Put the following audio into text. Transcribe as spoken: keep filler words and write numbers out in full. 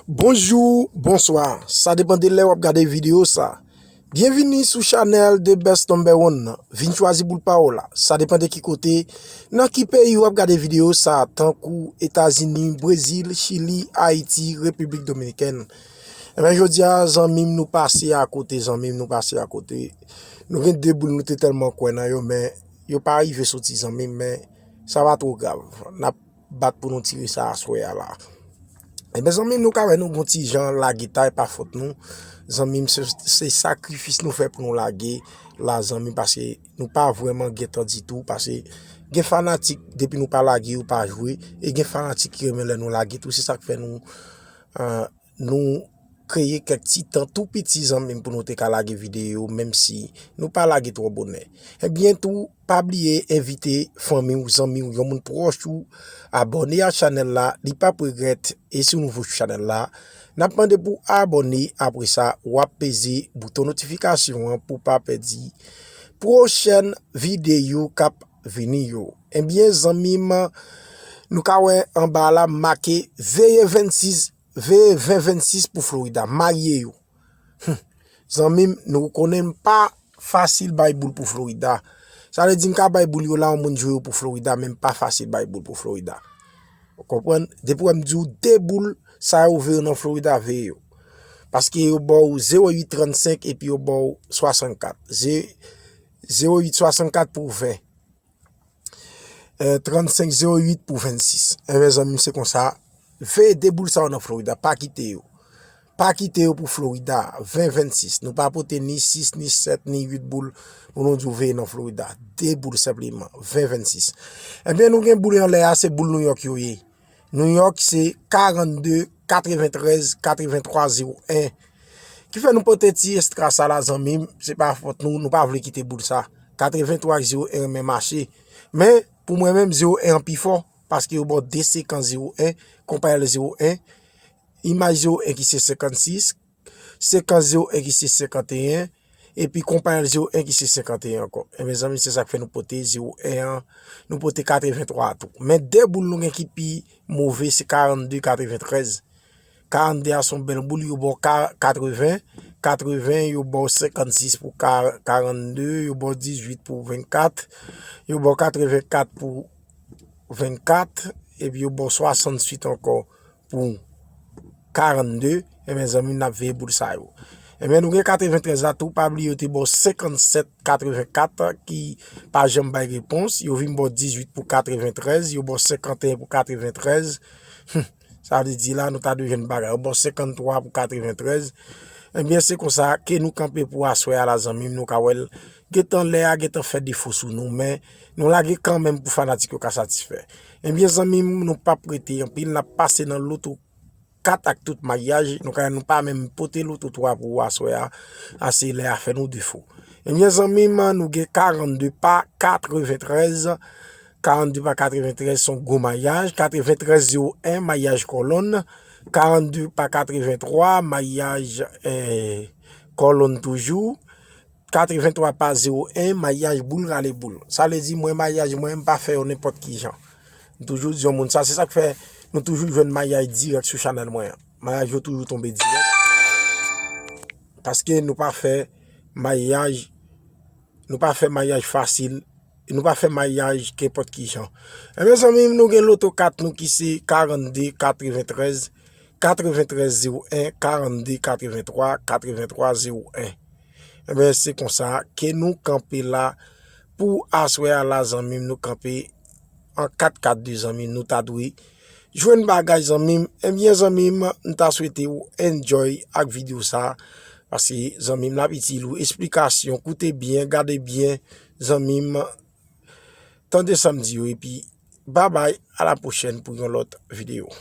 Bonjou, bonswa. Sa depann de lè w ap gade videyo sa. Byenvini sou chanèl The Best Number One nan. Vin chwazi boul pa w la. Sa depann de ki kote, nan ki peyi w ap gade videyo sa, tankou Etazini, Brezil, Chili, Ayiti, Repiblik Dominikèn. Ebyen, jodi a, zanmi m, nou pase akote, zanmi m, nou pase akote. Nou gen de boul nou te tèlman kwè nan yo, men yo pa rive soti, zanmi m, men sa pa twò grav. N ap bat pou nou tire sa aswè a la. Ebyen, zanmi m, nou ka wè nou gon ti jan lage ta, e pa fòt nou. Zanmi m, se, se sakrifis nou fè pou nou lage la, zanmi m, paske nou pa vrèman gen tan ditou, paske gen fanatik, depi nou pa lage, yo pa jwe, e gen fanatik ki renmen lè nou lage tou, se sa k fè nou, eh, nou kreye kèk ti tan tou piti, zanmi m, pou nou te ka lage videyo, menm si nou pa lage twò bonè. Ebyen tou, pa bliye envite fanmi w, zanmi w, yon moun pwòch ou, abòne a chanèl la, li p ap regrèt. E si w nouvo sou chanèl la, n ap mande pou w abòne, apre sa, w ap peze bouton notifikasyon an pou w pa pèdi pwochèn videyo k ap vini yo. Ebyen, zanmi m, nou ka wè anba la make veye vennsis, veye ven vennsis pou Florida. Marye yo. Hum. Zanmi m, nou konnen m pa fasil bay boul pou Florida. Sa vle di m ka bay boul yo la, yon moun jwe yo pou Florida, men m pa fasil bay boul pou Florida. Ou konprann? Depi w wè m di w de boul, sa yo veye nan Florida, veye yo. Paske yo ba w zewo uit trannsenk epi yo ba w swasannkat. Ze-, zewo uit swasannkat pou ven. Eh, trannsenk zewo uit pou vennsis. Ebyen, zanmi m, se konsa. Veye de boul sa yo nan Florida. Pa kite yo. Pa kite yo pou Florida. Ven vennsis. Nou pa pote ni sis, ni sèt, ni uit boul pou nou di w veye nan Florida. De boul senpleman. Ven vennsis. Ebyen, nou gen boul anlè a, se boul New York yo ye. New York se karannde katreventrèz katrevenntwa zewo en. Ki fè nou pote ti estra sa la, zanmi m, se pa fòt nou, nou pa vle kite boul sa. Katrevenntwa ak zewo en renmen mache. Men, pou mwen menm, zewo en an pi fò, paske yo ba w de sekans zewo en, konpayèl zewo en, imaj zewo en ki se senkannsis, sekans zewo en ki se senkanteyen, epi konpayèl zewo en ki se senkanteyen ankò. Ebyen, zanmi, se sa k fè nou pote zewo en an, nou pote katrevenntwa a tou. Men de boul nou gen ki pi move, se karannde katreventrèz. Karannde a se yon bèl boul, yo ba w ka-, katreven, katreven, yo ba w senkannsis pou ka-, karannde, yo ba w dizuit pou vennkat, yo ba w katrevenkat pou vennkat, epi yo ba w swasannsuit ankò pou karannde, ebyen, zanmi m, n ap veye boul sa yo. Ebyen, nou gen katreventrèz la tou, pa bliye yo te ba w senkannsèt katrevenkat ki pa janm bay repons, yo vin ba w dizuit pou katreventrèz, yo ba w senkanteyen pou katreventrèz. Hum, sa vle di la, nou ta dwe jwenn bagay. Yo ba w senkanntwa pou katreventrèz. Ebyen, se konsa ke nou kanpe pou aswè a la, zanmi m, nou ka wè l. Gentan lè a gentan fè defo sou nou, men nou lage kanmenm pou fanatik yo ka satisfè. Ebyen, zanmi m, nou p ap rete anpil, n ap pase nan loto kat ak tout maryaj, nou ka, nou pa menm pote loto twa pou aswè a, ase lè a fè nou defo. Ebyen, zanmi m, nou gen karannde pa katreventrèz, karannde pa katreventrèz se yon gwo maryaj, katreventrèz zewo en, maryaj kòlonn, karannde pa katrevenntwa, maryaj, eh, kòlonn toujou, katrevenntwa pa zewo en, maryaj boul rale boul. Sa vle di, mwen, maryaj mwen, m pa fè yo nenpòt ki jan. M toujou di yon moun sa, se sa k fè nou toujou jwenn maryaj dirèk sou chanèl mwen an. Maryaj yo toujou tonbe dirèk. Paske nou pa fè maryaj, nou pa fè maryaj fasil, nou pa fè maryaj kenpòt ki jan. Ebyen, zanmi m, nou gen loto kat nou ki se karannde katreventrèz, katreventrèz zewo en, karannde katrevenntwa, katrevenntwa zewo en. Ebyen, se konsa ke nou kanpe la pou aswè a la, zanmi m, nou kanpe an kat kat de, zanmi m, nou ta dwe jwenn bagay, zanmi m. Ebyen, zanmi m, m ta swete w enjoy ak videyo sa, paske, zanmi m, l ap itil ou, esplikasyon, koute byen, gade byen, zanmi m, tande sa m di yo, epi babay, a la pwochèn pou yon lòt videyo.